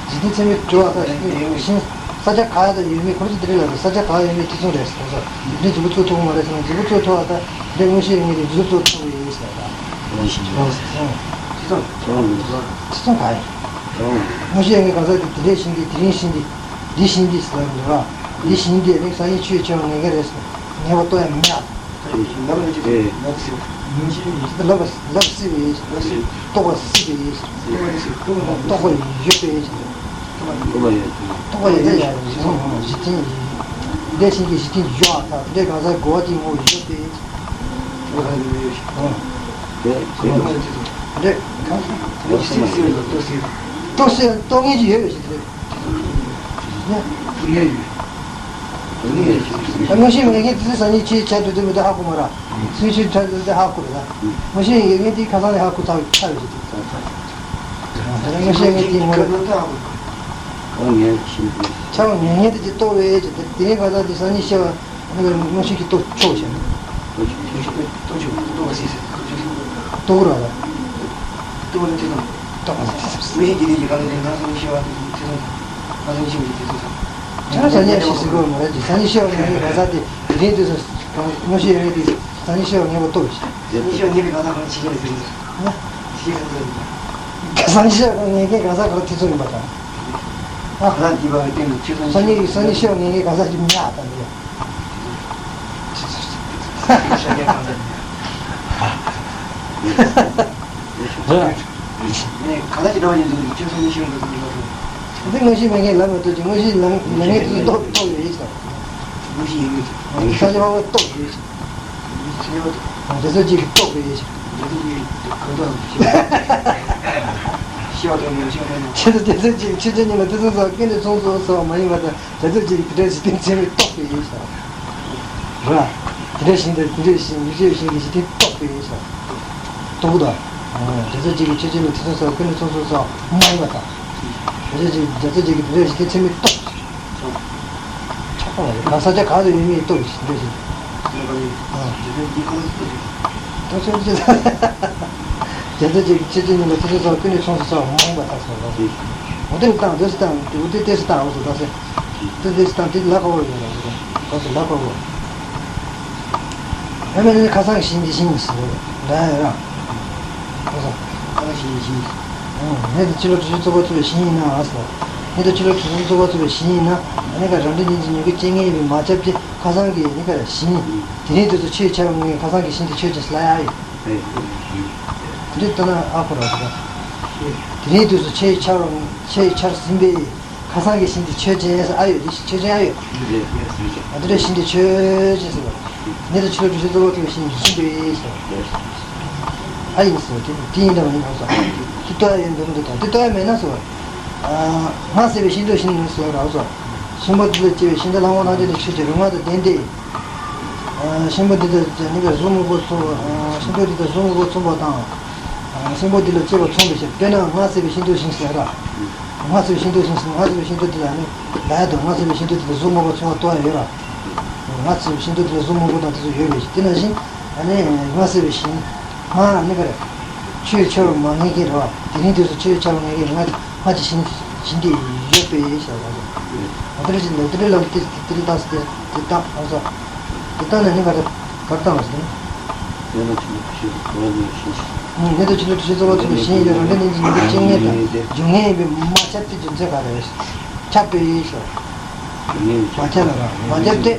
འཇིག་རྟེན་ཚད་མས་གྲུབ་པ་དང་ཞིང་ས་ཆ་ག་ཡ་དང་ཡོད་མེད་ཁོ་རང་ཚོ་དེ་རིང་ལ་ས་ཆ་ག་ཡ་ཡོད་མེད་དེ་མཚུངས་རེད་ཟེར་སོ། འདི་མཛུབ་མོ་ཚུགས་ཐུབ་མ་རེད་ཟེར་ན་མཛུབ་མོ་ཚུགས་ཐུབ་པ་དང་དེ་མངོན་ཤེས་ཡོད་མཁན་གྱི་མཛུབ་མོ་ཚུགས་ཐུབ་པ་ཡིན་ཟེར་བ་དང་། དེ་མཚུངས་དེ་མཚུངས་ག་ཡིན། མངོན་ཤེས་ཡོད་མཁན་གང་ཟག་དེ་དེ་འདྲའི་ཞིང་འདི་དེ་རིང་ཞིང་འདི་འདི་ཞིང་འདི་ཟེར་བ་འདི་ར། འདི་ཞིང་འདི་རིང་སང་ཉིན་ཆོས་ཆེ་བ་ངེས་མཁན་རེད་ཟེར་ངེས་པ་ལྟོས་ཡ་མེད་ཨ། ལབ་ལ་ཅི་ལབ་སྲིད། ལབ་ལབ་སྲིད་པའི་རྟོགས་པ་སྲིད་པའི་རྟོགས་པ་ཡོད་པའི་རྟོགས་པ་ཡོད་པའི་རྟོགས་པ་ཡོད་པའི་གཞི་མཐུན་གཞི་མཐུན་ཡིན། འདས་ཞིང་གི་གཞི་མཐུན་ཡོད་པ་དང་འདས་གང་ཟག་གོ་བ་དེ་ངོ་ཡོད་པའི། འདས་གང་ཟག་རྟོགས་སྲིད་རྟོགས་ངེས་ཀྱི་ཡོད་པའི་གཞི་མཐུན། དངོས་གཞི་མེད་མཁན་དེ་ཚོ་ཟ་ཉིན་ཆེས་ཆ་དུ་དུ་མི་དེ་ཧ་གོ་མ་ར། སུན་ཆུ་ཁྲ་དུ་དེ་ཧ་གོ་ར། དངོས་གཞི་ཡོད་མཁན་དེ་ཁ་སང་ནས་ཧ་གོ་ཚར་ཚར་བའི་ཞིག་དེ། དངོས་གཞི་ཡོད་མཁན་དེ་ངོ་ར། ཆ་བ་ངེས་ངེས་དེ་ཅི་རྟོགས་བས་ཅི་དེ་དེ་ནས་ག་ད་དེ་ཟ་ཉིན་ཤེས་པ་ནི་དངོས་གཞི་གི་རྟོགས་ཆོག་ཞེ་ན། རྟོགས་ར་ལ། རྟོགས་ར་དེ་ཟ་ཉིན་ཤེས་པ་དེ་ཚོ་ཟ། ཁྱེད་རང་ཟ་ཉིན་ཤེས་པ་ངེས་ངེས་ག་ས་དེ་དེ་རིང་དུས་སུ་དངོས་གཞི་ཡོད་མཁན་དེ་ཟ་ཉིན་ཤེས་པ་ངེས་པ་རྟོགས་ཤིག་ཟ་ཉིན་ཤེས་པ་ངེས་པའི་ག་ས་ག་རེ་ཕྱི་རྒྱལ་ལ་ཟེར་ན། ཟ་ཉིན་ཤེས་པ་ངེས་མཁན་ག་ས་ག་རེ་ཐེ་ཚོམ་ཡིན་པ་དང་། ཨ། ག་ས་འདི་བ་སྟེང་དུ་ཆོས་ཟ་ཉིན་ཤེས་པ་ངེས་མཁན་ག་ས་ཅིག་མེད་ཨ་དང་འདི། ཤ་རྒྱག་གང་ཟ་ཉིན། ངས་ག་ས་ཅིག་འདྲ་བ་ཡིན་འདུག་ཆོས་ཟ་ཉིན་ཤེས་པ་འདུག་ཟེར་ན། འདི་དངོས་གཞི་མེད་མཁན་ལབ་མ་ཐུབ་ཅིང་དངོས་གཞི་ལམ་ལམ་ངེས་དུ་རྟོགས་རྟོགས་ཡོད་ཅིང་། དངོས་གཞི་ཡིན་མིན་དུ། ས་ཆ་མང་པོ་རྟོགས་ཡོད་ཅིང་། དེ་ཚོ་གཅིག་གིས་རྟོགས་པའི་ཡེ་ཤེས། དེ་ཚོ་གཅིག་གིས་གང་དུའང་ཤེས་པ་དང་ཤེས་པ་དང་ཉོན་ཤེས་པ་དང་། ཆེད་དུ་དེ་ཚོ་གཅིག་ཆོས་ཅན་ཉིད་ལ་ཐེ་ཚོམ་ཟ་བ་ཀུན་ནས་མཚུངས་སོ་སོ་མ་ཡིན་པ་དང་དེ་ཚོ་གཅིག་གིས་དེ་འདྲའི་གཞི་རྟེན་ཚད་མས་རྟོགས་པའི་ཡེ་ཤེས། རེད། དེ་འདྲའི་ཞིང་དང་དེ་འདྲའི་ཞིང་མི་ཕྱེད་པའི་ཞིང་གི་གཞི་རྟེན་རྟོགས་པའི་ཡེ་ཤེས། རྟོགས་པ་དང་། དེ་ཚོ་གཅིག་གིས་ཆོས་ཅན་ཉིད་ལ་ཐེ་ཚོམ་ཟ་བ་ཀུན་ནས་མཚུངས་སོ་སོ་མ་ཡིན་པ་དང་། དེ་ཚོ་གཅིག་དེ་ཚོ་གཅིག་གིས་དེ་འདྲའི་གཞི་རྟེན་ཚད་མས་རྟོགས། ཆགས་པ་མ་རེད། གང་ས་ཆ་གང་དུ་ཡོད་མེད་རྟོགས་ཤིག་འདོད་ཤིག་རྟོགས་ཤིག་རྒྱ་མཚོ་ཅི། རྒྱ་མཚོ་ཅིག་ཆོས་ཅན་ཉིད་ལ་ཐེ་ཚོམ་ཟ་བ་ཀུན་ནས་མཚུངས་སོ་སོ་མ་ཡིན་པ་དག་སོང་ལ། འོ་དེ་ལ་བཏང་དུས་སུ་བཏང་འོ་དེ་ལྟས་སུ་བཏང་འོ་སོ་དག་སེ། དུས་དུས་སུ་བཏང་དེ་ལ་ཁ་བོར་ཡོད་ལ་ཟེར་དག་སེ་ལ་ཁ་བོར། ཨ་མེ་ནི་ཁ་སང་གི་ཞིང་འདི་ཞིང་ཟེར་འདྲ་ཡོད་ར། ཁ་སང་ཞིང་ཞིང་། ངེད་དུ་ཕྱི་ལོ་དྲུག་ཅུ་རྩ་བ་རྩོད་པའི་ཞིང་ཡིན་ན་ཨ་སོ། ངེད་དུ་ཕྱི་ལོ་དྲུག་ཅུ་རྩ་བ་རྩོད་པའི་ཞིང་ཡིན་ན་ཨ་ནི་ཀ་རང་འདྲ་གཉིས་ཀྱི་མྱུ་གུ་སྐྱེ་ངེས་པའི་མ་ཁྱབ་ཀྱི་ཁ་སང་གི་ཨ་ནི་ཀ་ར་ཞིང་། དེ་རིང་དུས་སུ་ཆོས་ཆར་བ་ངས་ཁ་སང་གི་ཞིང་དེ་ཆོས་ཅན་ལ་ཡ་ཡིན། དེ་འདྲ་ལྟ་ན་ཨ་ཁོ་ར་ཟེར། དེ་རིང་དུས་སུ་ཆོས་ཆར་བ་ཆོས་ཆར་ཟིན་པའི། ཁ་སང་གི་ཞིང་དེ་ཆོས་ཅན་ཟེར་ཨ་ཡོད་དེ་ཆོས་ཅན་ཨ་ཡོད། ཨ་དེ་འདྲ་ཞིང་དེ་ཆོས་ཅན་ཟེར་བ། ངེད་དུ་ཕྱི་ལོ་དྲུག་ཅུ་རྩ་བ་རྩོད་པའི་ཞིང་ཡིན་པས་ཟེར། ཨ་ཡིན་ཟེར་དེ་དེ་ཡིན་འདྲ་མ་ཡིན་ཨ་ཟེར། དེ་ལྟོས་ཡ་ཡིན་འདུག་འདུག་དང་དེ་ལྟོས་ཡ་མེད་ན་ཟེར། ང་ཟེར་བའི་ཤིང་ཏོག་ཤིང་ནི་ཟེར་ར་ཟེར། གཤིན་པོ་འདི་ལ་སྐྱེ་བའི་ཤིང་རྟ་ལྷ་དབང་ཐམས་ཅད་དེ་ཆོས་ཀྱི་རིག་སྔགས་དང་ལྡན་ཏེ། གཤིན་པོ་འདི་དང་ནི་གཟུགས་སྨུག་པོ་མཚུངས་པ་ཤིང་ཏོག་འདི་དང་གཟུགས་སྨུག་པོ་མཚུངས་པ་དང་། གཤིན་པོ་འདི་ལ་སྐྱེ་བ་མཚུངས་པའི་ཕྱིར་དཔེར་ན་ང་ཟེར་བའི་ཤིང་ཏོག་ཤིང་ཟེར་ར། ང་ཟེར་བའི་ཤིང་ཏོག་ཤིང་ཟེར་ང་ཟེར་བའི་ཤིང་ཏོག་འདི་ལ་ནི་ལ་ཡ་དང་ང་ཟེར་བའི་ཤིང་ཏོག་འདི་དང་གཟུགས་སྨུག་པོ་མཚུངས་པ་ལྟོས་ཡ་ཡོད་ར། ང་ཟེར་བའི་ཤིང་ཏོག་འདི་ལ་གཟུགས་སྨུག་པོ་དང་དེ་ཚོ་ཡོད་པའི་ཕྱིར་དེ་ནང་བཞིན་ཨ་ནི་ང་ཟེར་བའི་ཤིང་། ང་ནི་ག་རེ། ཆོས་ཆར་བ་མ་ངེས་མཁན་རེད་བ། དེ་རིང་དུས་སུ་ཆོས་ཆར་བ་ངེས་མཁན་ང་ང་ཅི་ཞིང་ཞིང་དེ་ཡོད་པའི་ཞེས་པ་རེད། ང་དེ་རེ་ཞིག་ལ་དེ་རེ་ལ་དེ་དེ་རེ་བཏགས་སུ་དེ་དེ་བཏགས་ཨང་སོ། དེ་བཏགས་ནས་ནི་ག་རེ་གར་བཏང་བ་ཞིག་ནི། ངེད་དུ་ཕྱི་ལོ་དྲུག་ཅུ་རྩ་བ་རྩོད་པའི་ཞིང་ཡིན་ལ་རང་འདྲ་གཉིས་ཀྱི་མྱུ་གུ་སྐྱེ་ངེས་དང་འབྱུང་ངེས་ཡིན་པའི་མ་ཁྱབ་ཀྱི་རྒྱུ་མཚན་ག་རེ་རེད། ཁྱབ་པའི་ཞེས། མ་ཁྱབ་ལ་ར་མ་ཁྱབ་སྟེ།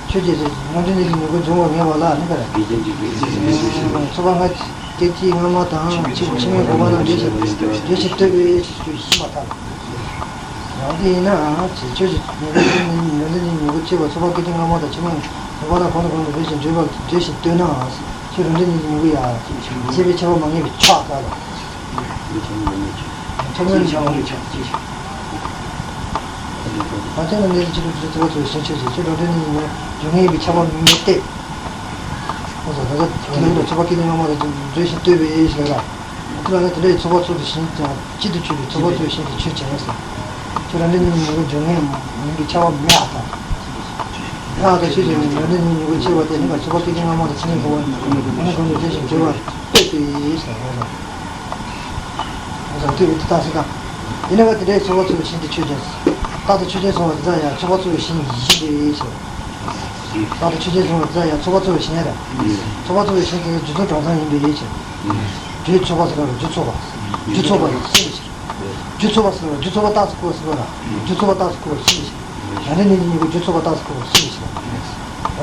ཆོས་ཅན་ཟེར་ང་འདྲ་གཉིས་ཀྱི་མྱུ་གུ་འབྱུང་བར་ངེས་པ་ལ་ནི་ག་རེ། ཚོགས་པ་ལྔ་སྐད་ཅིག་སྔ་མ་དང་ཕྱི་ཕྱི་མའི་གོ་འཕང་རྣམས་འགྲེལ་བཞིན་འགྲེལ་བཞིན་ལྟོས་པའི་ཕྱིར་ཞུ་ཞུས་མ་ཐག་ཡང་དེ་ཡིན་ན་ཆོས་ཅན་ཉེ་བའི་ཉོན་ལྡན་གྱི་མྱུ་གུ་སྐྱེ་བ་ཚོགས་པ་སྐད་ཅིག་སྔ་མ་དང་ཕྱི་མ་གོ་འཕང་ལ་གོང་དུ་གོང་དུ་འགྲེལ་བཞིན་འགྲེལ་བ་འགྲེལ་བཞིན་ལྟོས་ན་ཁྱོད་རང་འདྲ་གཉིས་ཀྱི་མྱུ་གུ་ཡ། སྐྱེ་བའི་ཆར་པ་མ་ངེས་པའི་ཕྱོགས་ལྟ་ལ། ཐོག་མའི་ཆར་པ་ངེས་ཆགས་སྐྱེ་ཞིང་། ད་ལྟ་ནི་ཕྱི་ལོ་དྲུག་ཅུ་རྩ་བ་རྩོད་པའི་ཞིང་ཆོས་ཅན་ཁྱོད་རང་འདྲ་གཉིས་ཀྱི་མྱུ་གུ་འབྱུང་ངེས་པའི་ཁྱབ་པ་མེད་དེ། ཨོ་ཙི་ད་ལྟ་དེ་ནང་ལ་ཚོགས་པ་སྐད་ཅིག་སྔ་མ་དང་འགྲེལ་བཞིན་ལྟོས་པའི་ཞེས་ལ། དེ་ལ་ནི་དེ་འདྲའི་ཚོགས་པ་རྩོད་པའི་ཞིང་དང་གཅིག་ཏུ་གྱུར་པའི་ཚོགས་པ་རྩོད་པའི་ཞིང་དེ་ཆོས་ཅན་ཟེར། ཁྱོད་རང་འདྲ་གཉིས་ཀྱི་མྱུ་གུ་འབྱུང་ངེས་ཡིན་པའི་ཁྱབ་པ་མེད་ཨ་དང་། ཡང་ཨ་དང་ཆོས་ཅན་རང་འདྲ་གཉིས་ཀྱི་མྱུ་གུ་སྐྱེ་བ་དེ་ནི་ཚོགས་པ་སྐད་ཅིག་སྔ་མ་དང་ཕྱི་མའི་གོ་འཕང་ཨ་ནི་གོང་དུ་འགྲེལ་བཞིན་འགྲེལ་བ་ལྟོས་པའི་ཞེས་ཟེར་རོ། ཨོ་ཙི་དེ་འདི་ལྟ་སྲིད་དང་། དེ་ནི་བ་དེ་འདྲའི་ཚོགས་པ་རྩོད་པའི་ཞིང་དེ་ཆོས་ཅན། རྟག་ཏུ་ཆོས་ཅན་སོང་བ་དེ་ཙམ་ཡང་ཚོགས་པ་རྩོད་པའི་ཞིང་ཡིན་པའི་ཕྱིར། རྟག་ཏུ་ཆོས་ཅན་སོང་བ་དེ་ཙམ་ཡང་ཚོགས་པ་རྩོད་པའི་ཞིང་རེད། ཚོགས་པ་རྩོད་པའི་ཞིང་དེ་ནི་རྒྱུ་ཚོགས་གྲོང་ཚང་ཡིན་པའི་ཕྱིར། རྒྱུ་ཚོགས་པ་ཟེར་བ་རྒྱུ་ཚོགས་པ། རྒྱུ་ཚོགས་པ་ཡིན་ཞེས་པའི་ཕྱིར། རྒྱུ་ཚོགས་པ་ཟེར་བ་རྒྱུ་ཚོགས་པ་རྟགས་སུ་བཀོད་པ་ཟེར་བ་ལ། རྒྱུ་ཚོགས་པ་རྟགས་སུ་བཀོད་པ་ཞེས་པའི་ཕྱིར། ཡང་འདྲ་གཉིས་ཀྱི་མྱུ་གུ་རྒྱུ་ཚོགས་པ་རྟགས་སུ་བཀོད་པ་ཞེས་པའི་ཕྱིར།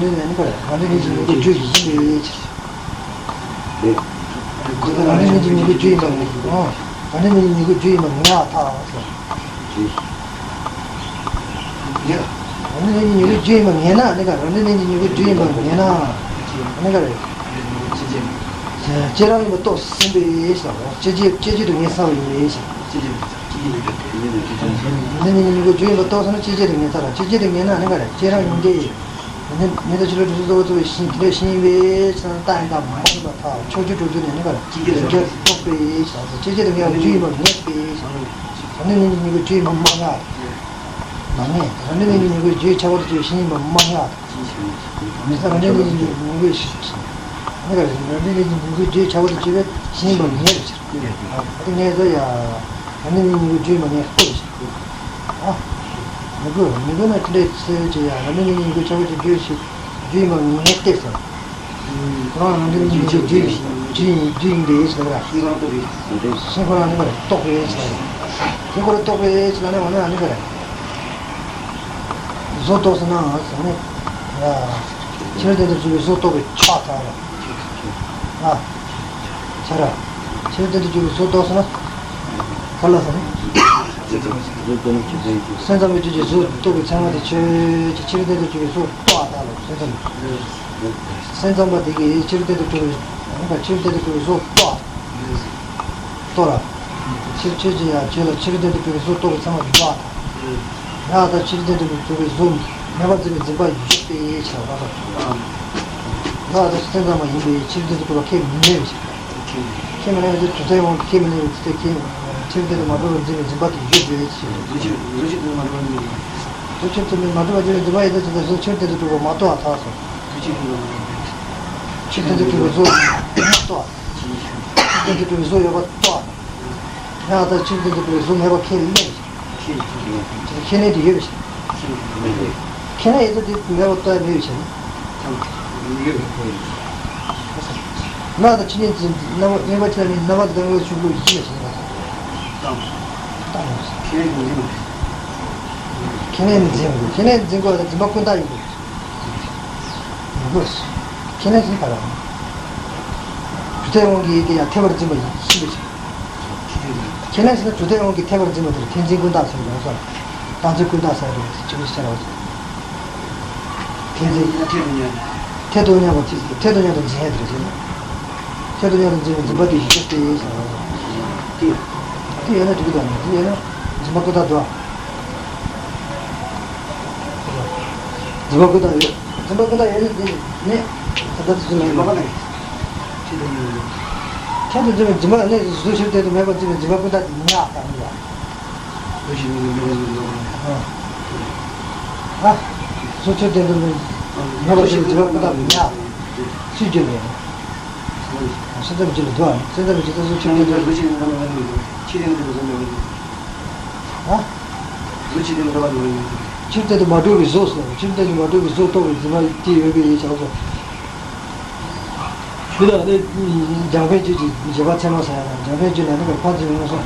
རང་འདྲ་ནས་ནི་ག་རེ། རང་འདྲ་གནས་ཀྱི་མྱུ་གུ་རྒྱུ་ཡིན་པའི་ཕྱིར། རེད། རང་འདྲ་གནས་ཀྱི་མྱུ་གུ་རྒྱུ་ཡིན་པ་ངེས། ཨོ། རང་འདྲ་གནས་ཀྱི་མྱུ་གུ་རྒྱུ་ཡིན་པ་ངེས་པར་ཐལ། རེད། རང་འདྲ་གནས་ཀྱི་མྱུ་གུ་རྒྱུ་ཡིན་པ་ངེས་ན་ནི་ག་རེ། རང་འདྲ་གནས་ཀྱི་མྱུ་གུ་རྒྱུ་ཡིན་པ་ངེས་ན་ནི་ག་རེ། སྐྱེ་རང་ཡིན་པ་རྟོགས་ཟིན་པའི་ཕྱིར། སྐྱེ་མཆེད་སྐྱེ་མཆེད་དུ་ངེས་ཚར་བ་ཡིན་པའི་ཕྱིར། རང་འདྲ་གནས་ཀྱི་མྱུ་གུ་རྒྱུ་ཡིན་པ་རྟོགས་ཟིན་ན་སྐྱེ་མཆེད་དུ་ངེས་ཚར་ར། སྐྱེ་མཆེད་དུ་ངེས་ན་ནི་ག་རེ། སྐྱེ་རང་ཡིན་ཏེ། ནི་ནི་ད་ཕྱི་ལོགས་དུས་གསུམ་གཙོ་བོ་གཙོ་བོའི་ཤིང་དེ་འདྲའི་ཤིང་ཡིན་པའི་ཕྱིར་ན་རྟགས་ཡིན་པ་མ་ཡིན་པར་ཐལ། ཕྱོགས་ཆོས་གྲོལ་འདུག་ནས་ནི་ག་རེ། རང་འདྲ་རྟོགས་པའི་ཕྱིར། སྐྱེ་མཆེད་དུ་ངེས་པ་རྒྱུ་ཡིན་པ་ངེས་པའི་ཕྱིར། རང་འདྲ་གནས་ཀྱི་མྱུ་གུ་རྒྱུ་ཡིན་པ་མ་ངེས། མ་ངེས། རང་འདྲ་གནས་ཀྱི་མྱུ་གུ་རྒྱུའི་ཁྱབ་པ་དང་བཅས་པའི་ཤིང་ཡིན་པ་མ་ངེས། མི་ཚེ་རང་འདྲ་གནས་ཀྱི་མྱུ་གུ་ཤིང་། ནི་ག་རེ། རང་འདྲ་གནས་ཀྱི་མྱུ་གུ་རྒྱུའི་ཁྱབ་པ་དང་བཅས་པའི་ཤིང་ཡིན་པ་ངེས་པའི་ཕྱིར། ཨ་དེ་ངེས་སོ་ཡ། རང་འདྲ་གནས་ཀྱི་མྱུ་གུ་རྒྱུ་ཡིན་པ་ངེས་རྟོགས་པའི་ཕྱིར། ཨ། མི་དགོས། མི་དགོས་ན་དེ་འདྲའི་ཚུལ་གྱིས་ཡ། རང་འདྲ་གནས་ཀྱི་མྱུ་གུ་ཁྱབ་པ་དང་བཅས་པའི་ཤིང་རྒྱུ་ཡིན་པ་ངེས་ཏེ་ཟེར། ཁོ་རང་རང་འདྲ་གནས་ཀྱི་མྱུ་གུ་རྒྱུ་ཡིན། རྒྱུ་ཡིན། རྒྱུ་ཡིན་པའི་ཕྱིར་ལ། ཤིང་ཁོ་རང་ནི་ག་རེ། རྟོགས་པའི་ཕྱིར་ལ། ཤིང་ཁོ་རང་རྟོགས་པའི་ཕྱིར་ལ་ནི་འོ་ན་ནི་ག་རེ། བཟོ་རྟོགས་ཟེར་ན་ཟེར་ནས། ཕྱི་རོལ་དོན་དུ་གྱུར་པའི་བཟོ་རྟོགས་པའི་ཆ་ཚང་ལ། ཨ། ཆ་ར། ཕྱི་རོལ་དོན་དུ་གྱུར་པའི་བཟོ་རྟོགས་ཟེར་ན། ག་ལ་ཟེར་ན། སེམས་ཙམ་པའི་རྒྱུད་ཀྱི་བཟོ་རྟོགས་པའི་ཚད་མ་དེ་ཆོས་ཅན། ཕྱི་རོལ་དོན་དུ་གྱུར་པའི་བཟོ་རྟོགས་པ་དག་ལ་སེམས་ཙམ། སེམས་ཙམ་པ་དེ་གིས་ཕྱི་རོལ་དོན་དུ་གྱུར་པའི། ཕྱི་རོལ་དོན་དུ་གྱུར་པའི་བཟོ་རྟོགས། རྟོགས་ར། ཕྱིར་ཆོས་ཅན་ཡང་ཆོས་ལ་ཕྱི་རོལ་དོན་དུ་གྱུར་པའི་བཟོ་རྟོགས་པའི་ཚད་མ་དག་ཡང་དག་ཕྱི་རོལ་དོན་དུ་གྱུར་པའི་བཟོ་མེད་པར་འཛིན་པའི་འཛིན་པ་ཡོད་པའི་ཕྱིར་རོ། ཡང་དག་སེམས་ཙམ་པ་ཡིན་པས་ཕྱི་རོལ་དོན་དུ་གྱུར་པ་ཁས་མི་ལེན་པའི་ཕྱིར། ཁས་མི་ལེན་པའི་ཕྱིར། གྲུབ་མཐའི་དབང་གིས་ཁས་མི་ལེན་པའི་ཕྱིར། ཁས་ཕྱི་རོལ་དོན་དུ་མ་གྲུབ་པར་འཛིན་པའི་འཛིན་པ་དེ་ཡོད་པའི་ཕྱིར། བཟོ་ཕྱིར་དོན་དུ་མ་གྲུབ་པར་འཛིན་པའི་འཛིན་པ་ཡོད་དེ་ཕྱིར། བཟོ་ཕྱིར་དོན་དུ་མ་གྲུབ་པ་མ་རྟོགས་པར་ཐལ་སོ། ཕྱི་རོལ་དོན་དུ་གྱུར་པའི་བཟོ་མ་རྟོགས། ཕྱི་རོལ་དོན་དུ་གྱུར་པའི་བཟོ་ཡོད་པ་རྟོགས། ཡང་དག་ཕྱི་རོལ་དོན་དུ་གྱུར་པའི་གཟུགས་མེད་པ་ཁས་ལེན། ཁས་ལེན་དེ་ཡོད་པའི་ཕྱིར། ཁས་ལེན་ཡོད་ཚད་དེ་མེད་པ་རྟོགས་ཡ་མེད་པའི་ཕྱིར། རྣམ་པ་དང་ཕྱི་ཉིད་ཀྱི་རྣམ་པ་གཉིས་པ་ཅི་ལ་ནི་རྣམ་པ་དང་ལྡན་པའི་ཕྱོགས་ལུགས་ཡིན་ཞེས་ན། ཁས་ལེན་ནི་འཛིན་དགོས། ཁས་ལེན་ནི་འཛིན་དགོས། ཁས་ལེན་འཛིན་དགོས་ལ་འཛིན་པ་ཀུན་བཏགས་ཡིན་དགོས། མི་དགོས། ཁས་ལེན་ཟེར་ག་རེ། གྲུབ་མཐའི་དབང་གིས་དེ་ཡང་འཐད་པར་འཛིན་པ་ཡིན་པའི་ཕྱིར། ཁས་ལེན་ཟེར་ན་གྲུབ་མཐའི་དབང་གིས་འཐད་པར་འཛིན་པ་དེར་འཐད་འཛིན་ཀུན་བཏགས་ཟེར་ཡོད་སོ། རྟགས་འཛིན་ཀུན་བཏགས་ཟེར་ཡོད་ཅེས་པའི་ཕྱིར་རོ། འཐད་འཛིན། འཐད་དུ་མཉམ་པ། འཐད་དུ་མཉམ་པ་འཛིན་ཡས་དེར་ཟེར་ན། འཐད་དུ་མཉམ་དུ་འཛིན་པའི་འཛིན་པ་དེ་ཡིན་པའི་ཕྱིར་ཟེར་རོ། དེ་ཡོད་ན་འགྲིག་གི་འདུག་དེ་ཡོད་ན་འཛིན་པ་ཀུན་བཏགས་འདུག་འཛིན་པ་ཀུན་བཏགས་ཡོད། འཛིན་པ་ཀུན་བཏགས་ཡོད་ནི་ནི་ད་ལྟ་དེ་ཚོ་མེད་པ། ཁྱད་དུ་འཛིན་པའི་འཛིན་པ་ནི་གཟུགས་ཕྱིར་དོན་དུ་མེད་པར་འཛིན་པའི་འཛིན་པ་ཀུན་བཏགས་དེ་ཉག་དང་ཉག་ཨ། གཟུགས་ཕྱིར་དོན་དུ་མེད་པར་འཛིན་པའི་འཛིན་པ་ཀུན་བཏགས་དེ་ཉག་སུས་བརྗོད་པས། སེམས་ཙམ་རྒྱུད་ལ་འདུག་ཨ། སེམས་ཙམ་རྒྱུད་ལ་གཟུགས་ཕྱིར་དོན་དུ། ཨ། གཟུགས་ཕྱིར་དོན་དུ་མ་གྲུབ་པའི་གཟུགས་སོ། ཕྱིར་དོན་དུ་མ་གྲུབ་པའི་གཟུགས་རྟོགས་པའི་འཛིན་པ་དེ་ཡོད་པའི་ཕྱིར་རོ། དེ་ལ་ནི་རྒྱང་འཕེན་རྒྱུད་ཀྱི་རྗེས་དཔག་ཚད་མ་ཟེར་ཡ་དང་། རྒྱང་འཕེན་རྒྱུད་ལ་ནི་ཕར་འཛིན་པའི་མངོན་སུམ།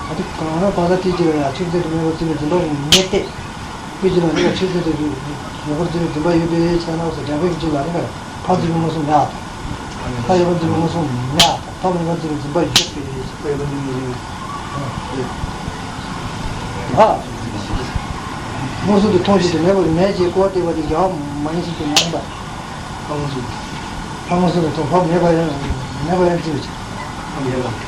ཨ་དེ་གང་ལ་བར་ལ་དེ་རྒྱུད་ལ་ཡང་ཕྱིར་དོན་དུ་མེད་པར་འཛིན་པའི་འཛིན་པ་མེད་དེ། དེ་རྒྱུད་ལ་ནི་ཕྱིར་དོན་དུ་མེད་པར་འཛིན་པའི་འཛིན་པ་ཡོད་པའི་ཕྱིར་ན་སོ། རྒྱང་འཕེན་རྒྱུད་ལ་ནི་ཕར་འཛིན་པའི་མངོན་སུམ་མེད་ཨ། ཕར་ཡོད་པར་འཛིན་པའི་མངོན་སུམ་མེད་ཨ། ཕར་མེད་པར་འཛིན་པའི་འཛིན་པ་ཡོད་པའི་ཕྱིར། ཨ། མངོན་སུམ་དུ་མཐོང་ཞིང་དུ་མེད་པར་མེད་ཅེས་སྐུར་བ་བཏེགས་པ་དེ་འགལ་བ་མ་ཡིན་ཞིང་དུ་མ་ཡིན་པ། ཕར་མངོན་སུམ། ཕར་མངོན་སུམ་དུ་མཐོང་། ཕར་མེད་པར་ཡང་མེད་པར་ཡང་འཛིན་པའི་ཕྱིར། ཕར་མེད་པ།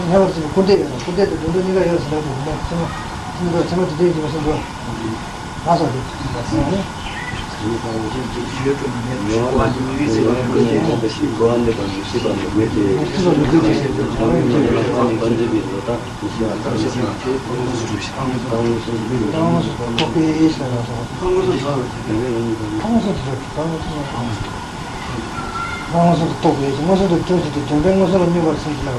མེད་པར་འཛིན་པའི་སྐུར་འདེབས་ཡོད་ལ། སྐུར་འདེབས་དེ་དོན་དུ་གཉིས་ཀ་ཡོད་ཟེར་ན་དེ་མེད་ཚད་མ། ཚད་མ་དེ་དེ་ཡིན་གྱི་མ་ཟིན་དོ། ང་སོགས་ཏེ། མངོན་སུམ་དུ་རྟོགས་པའི་མངོན་སུམ་དུ་ཐོས་ཤིང་དུ་དོན་པའི་མངོན་སུམ་ལ་སྨྱུག་པར་སེམས་ཀྱིས་བསླབ་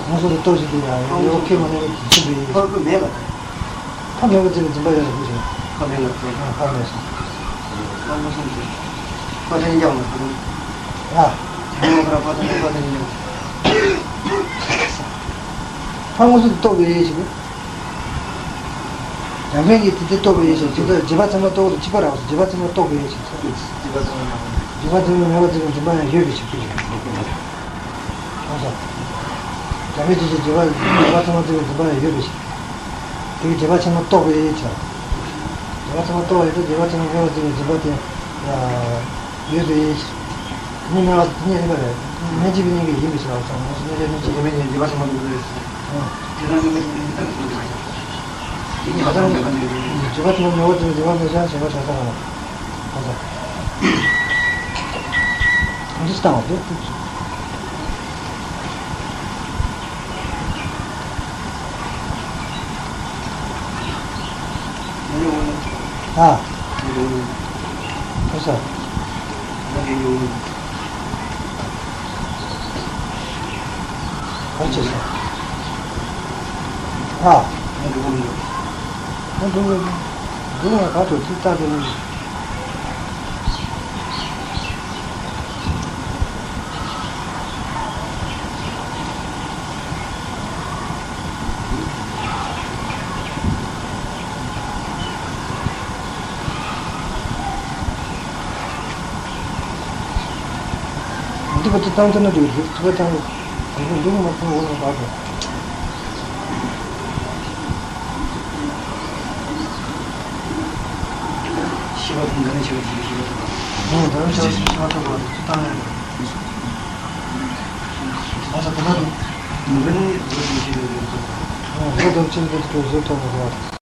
པ། ཁོང་ཚོ་ལ་ལྟོས་ཤིག་དེ་ཡང་ཡོད་ཁེ་མ་ནས་ཅི་བྱེད་པའི། ཕ་གི་མེད་པ་དང་། ཕ་མེད་པ་ཅིག་ལ་འཛིན་པ་ཡོད་རེད་ཟེར། ཕ་མེད་ལ་ལྟོས། ཨ། ཕ་མེད་ཟེར། ཕ་མོ་སུམ་ཅུ། ཕ་ཐེན་ཀྱང་མ་ཐུབ། ཨ། ཕ་མོ་ཁར་ཕ་ཐེན་ཕ་ཐེན་ཀྱང་། ཕ་མོ་སུམ་ལྟོས་པའི་ཡེ་ཞིག་ཡང་མེད་ཀྱི་དེ་དེ་ལྟོས་པའི་ཡེ་ཞིག་ཅི་ལྟར་བརྗེད་པ་ཚང་མ་ལྟོས་ལ་གཅིག་པ་རེད་ཟེར། བརྗེད་པ་ཚང་མ་ལྟོས་པའི་ཡེ་ཞིག་བརྗེད་པ་ཚང་མ་མེད་པ་ཅིག་ལ་འཛིན་པ་ཡང་ཡོད་པའི་ཕྱིར་དུ་ཞེས། ཨོ་ཙང་། བརྗེད་མེད་ཅེས་བྱའི་བརྗེད་པ་བརྗེད་པ་ཚང་མ་བརྗེད་པའི་འཛིན་པ་ཡང་ཡོད་པའི་ཕྱིར། དེ་གི་བརྗེད་པ་ཚང་མ་ལྟོས་པའི་ཕྱིར། བརྗེད་པ་ཚང་མ་ལྟོས་པ་ཡིན་ཏེ་བརྗེད་པ་ཚང་མ་མེད་པར་བརྗེད་པའི་འཛིན་པ་དེ་ཡང་ཡོད་པའི་ཕྱིར། གཉིས་མེད་པ་གཉིས་ཡིན་པ་རེད། མེད་ཅེས་པའི་གཉིས་ཀྱི་ཡིན་པའི་ཕྱིར་རོ། ཚང་མ་མེད་ཅེས་པའི་གཉིས་ཀྱི་ཡིན་པའི་ཕྱིར། བརྗེད་མེད་ཅེས་བརྗེད་པ་ཚང་མ་ལྟོས་པའི་ཕྱིར། ཨང་། བརྗེད་པ་ཚང་མ་མེད་པར་བརྗེད་པའི་འཛིན་པ་མེད་ཅེས་པའི་ཕྱིར་རོ། ཚང་མ། འདི་བཏང་བ་དེ་ཐུག་ཚུལ། ཨ། ཨ་ས། ག་ཅི་ས། ཨ། ཨ་འགྲོ་གི་འདུག་འགྲོ་གི་འདུག་ག་ཚོད་ཚིག་ལྟ་གི་མི་འདུག་འདི་ག་ཚོད་བཏང་ཐུབ་ན་འགྲིག་གི་འདུག་ཐུབ་པ་བཏང་གི་འདུག་འདུག་མ་བཏང་འོ་ན་ག་ཚོད། ཤེས་པ་དང་འདི་ནས་ཤེས་པ་ཞིག་ཤེས་པ་ཐོབ་པ། ཨང་། འདི་ནས་ཤེས་པ་ཞིག་ཤེས་པ་ཐོབ་པ་ཚོད་བཏང་ཡ་རེད། ཨང་ས། དེ་ལ་དུ་འདི་ནས་འགྲོ་བཞིན་ཤེས་པའི་ཡོད་ཐོབ། ཨང་། འགྲོ་དང་ཕྱིན་པའི་སྐྱོན་བཟོད་ཐོབ་པ་རེད།